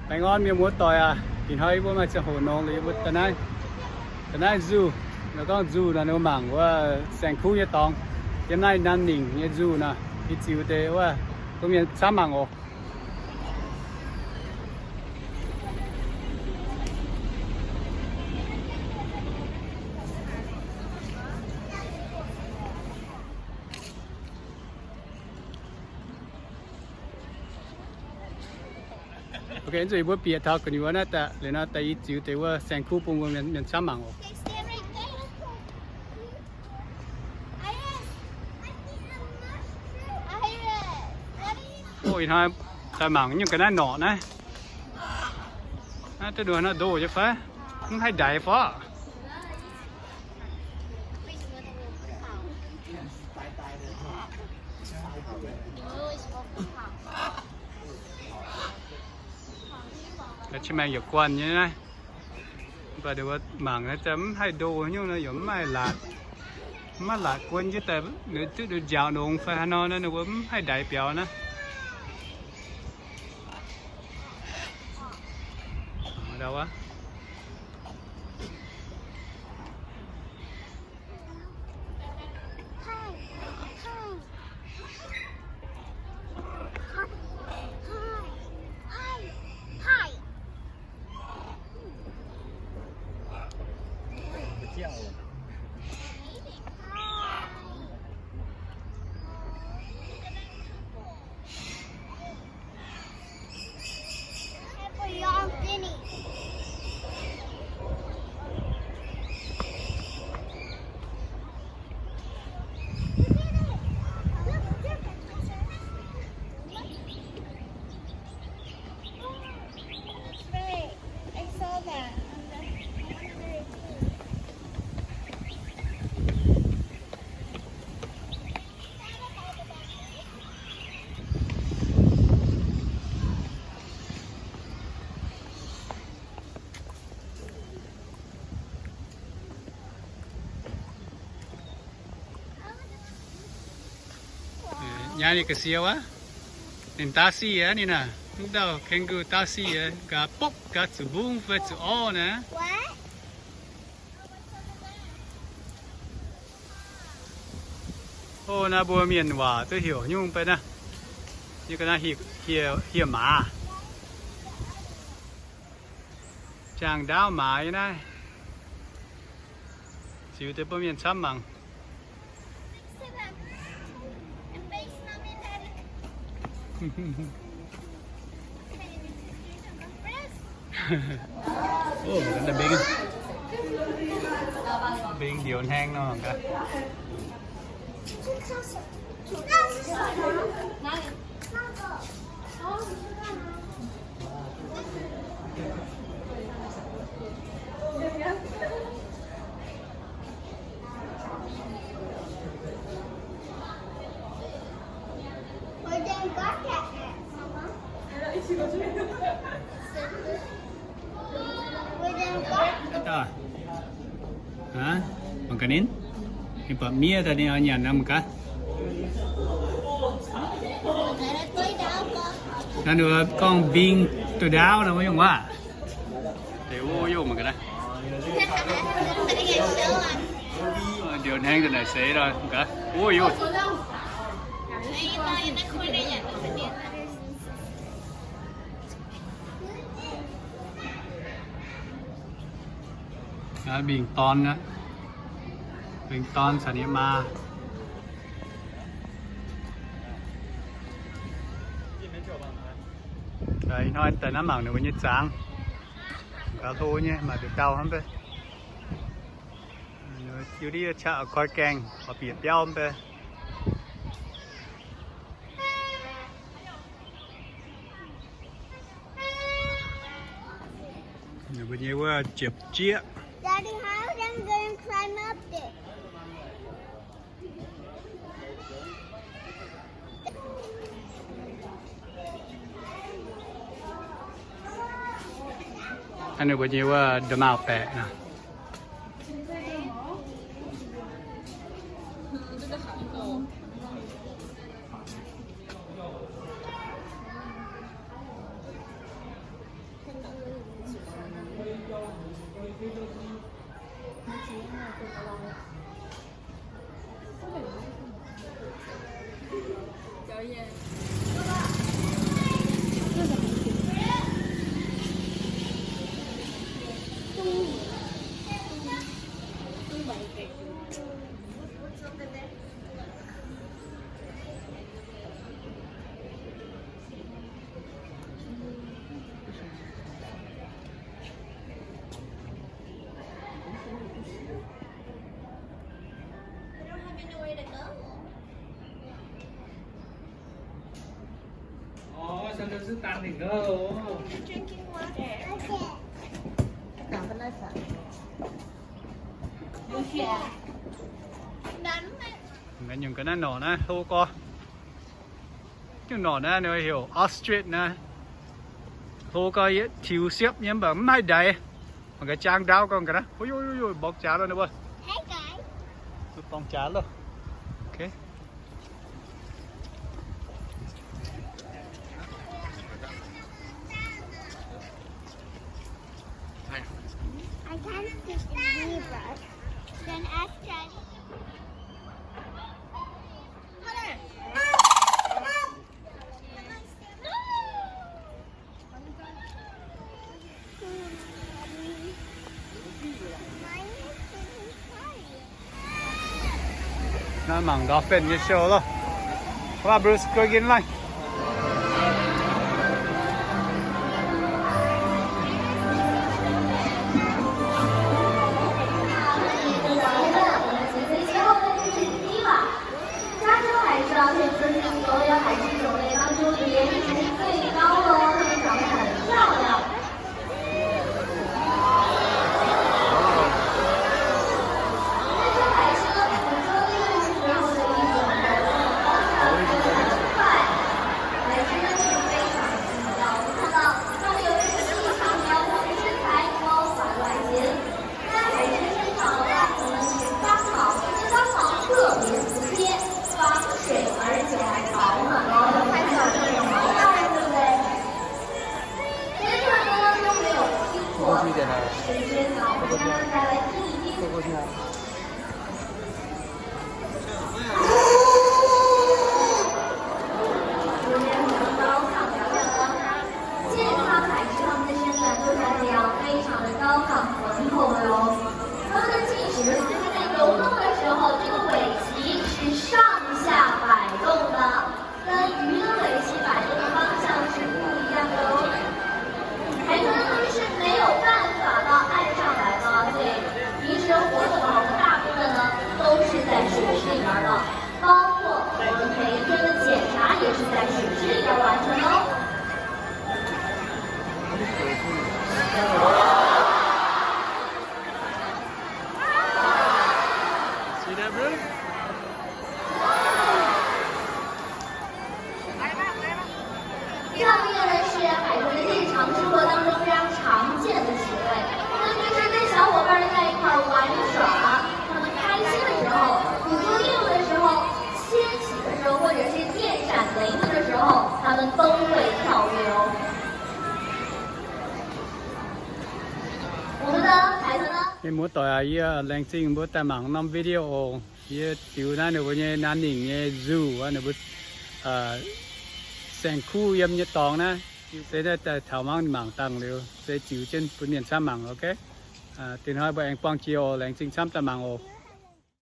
Baengh orn mienh muoz-doic aac, ih hnoi yie mbuo maaih ziangh hoc nongx liuz yie mbuo daaih naaiv, daaih naaiv nzuh, nor gorngv nzuh nor ninh mbuo mangc wuov saeng-kuv nyei dorngx. Yiem naaiv Nam Ninh nyei nzuh nor, yie ziux deix wuov, bun mienh camv mangc oc. Ok, nzuih mbuo bieqc taux gu'nyuoz naaiv daaih, liuz nor daaih yie ziux deix wuov saeng-kuv bun mbuo mienh, mienh camv mangc oc. Ov, ih hnoi daaih mangc nyungc ga'naaiv norqc naaiv. Naaiv duqv nduov nor ndoh nyei fai? Mv haih ndaix fai? Ga'qiex maengx yaac guanh nyei naaiv. Mv baac mangc naaiv mv haih ndoh nyungc nor yaac mv maaih laatc, mv maaih laatc guon jienv daaih, duqv njaaux nongx fai haaix nor naaiv ninh mbuo mv haih ndaix biaux naaiv. Nyaah ninh ga'sie wuov, ninh daav sic aqv ninh naaic, mv dauh kangaroo daav sic aqv, nqa'haav bopv nqa'haav zuqc mbungv fai zuqc orv naaic. Ov, naaiv mbuo mienh waac duqv heuc nyungc mv bei naaiv. Yie ga'naaiv hieh maaz, jaang ndaauv maaz nyei naaiv. Ziux deix bun mienh camv mangc. Ov, mbengx, mbengx ndioux hnangv nor gaax. Mangc gaax ninh, ninh buatc miev daaih ninh oix nyanc nor mangc gaax. Naaiv ninh gorngv mbing duqv ndaauv nor wuov nyungc waac. Deix wuov nyungc mangc gaax naaiv. Ndioux hnangv daaih naaic seix nor mangc gaax wuov nyungc. Mbingh dorn aqv. Mbingh dorn caux ninh maa. Ih hnoi daaih naaiv mangc ninh mbuo nyei zangx. Gaax hlo nyei, maaih nduqc dauh hnangv mv bei. Yiu ndiev qaqv oix koi gaengh, oix bieqc biauv mv bei. Ninh mbuo nyei wuov jiepc jieqv. Daddy, how am I gonna climb up there? Hnangv ninh mbuo nyei wuov nda'maauh baeqc nor. Ôi, sao nó cứ tan đỉnh đó. Drinking water. Mienh nyungc ga'naaiv norqc naaiv hlo gorx. Nyungc norqc naaiv ninh heuc ostrich naaiv. Hlo gorx, yietc tiux siepv nyei mv baac mv haih ndaix. Mangc gaax, jaang ndaauv gorngv ga'naaiv. Ui, ui, ui, mborqv jaax loh ninh mbuo. Hey guys. Mbuo borngz jaax loh. Okay. I kind of just leave us. Then ask Daddy. Naaiv mangc dolphin nyei show loh. Waac, Bruce, go again, laih. 加州海狮啊，可以说是所有海狮种类当中颜值最高的哦，它们长得很漂亮。加州海狮呢，捕捉猎物时候的一种反应非常快，海狮呢是非常的轻巧，我们看到它们有一个细长苗条的身材，高大的外形。 在海狮身上的花纹呢是刚毛，这些刚毛特别服帖，防水，而且还保暖哦。有看到这个毛发，对不对？身上呢都没有青苔，时间到，我们让大家来听一听。 健康海狮，它们的身段就像这样非常的高亢浑厚的哦。它们的进食，它们在游动的时候，这个尾鳍是上下摆动的，跟鱼的尾鳍摆动的方向是不一样的哦。 海豚呢，它们是没有办法到岸上来的，所以平时活动的活动大部分呢都是在水质里面的，包括我们每一天的检查也是在水质里面完成的哦。See that, bro? 跳跃呢是海豚的日常生活当中非常常见的行为，它们平时跟小伙伴在一块儿玩耍，它们开心的时候，捕捉猎物的时候，迁徙的时候，或者是电闪雷鸣的时候，它们都会跳跃哦。我们的海豚呢？ Mienh muoz-doic aac, yie laengz zingh mbuo daaih mangc norm video oc. Yie ziux naaiv ninh mbuo nyei Nanning nyei zoo, ninh mbuo saeng-kuv yiem nyei dorngx naaiv. Se naaiv daaih taux mangv mangc dangh liuz, se ziux jienv bun mienh camv mangc, ok? Dinh hnoi mbuo aengx buangh jiex oc. Laengz zingh camv daaih mangc oc.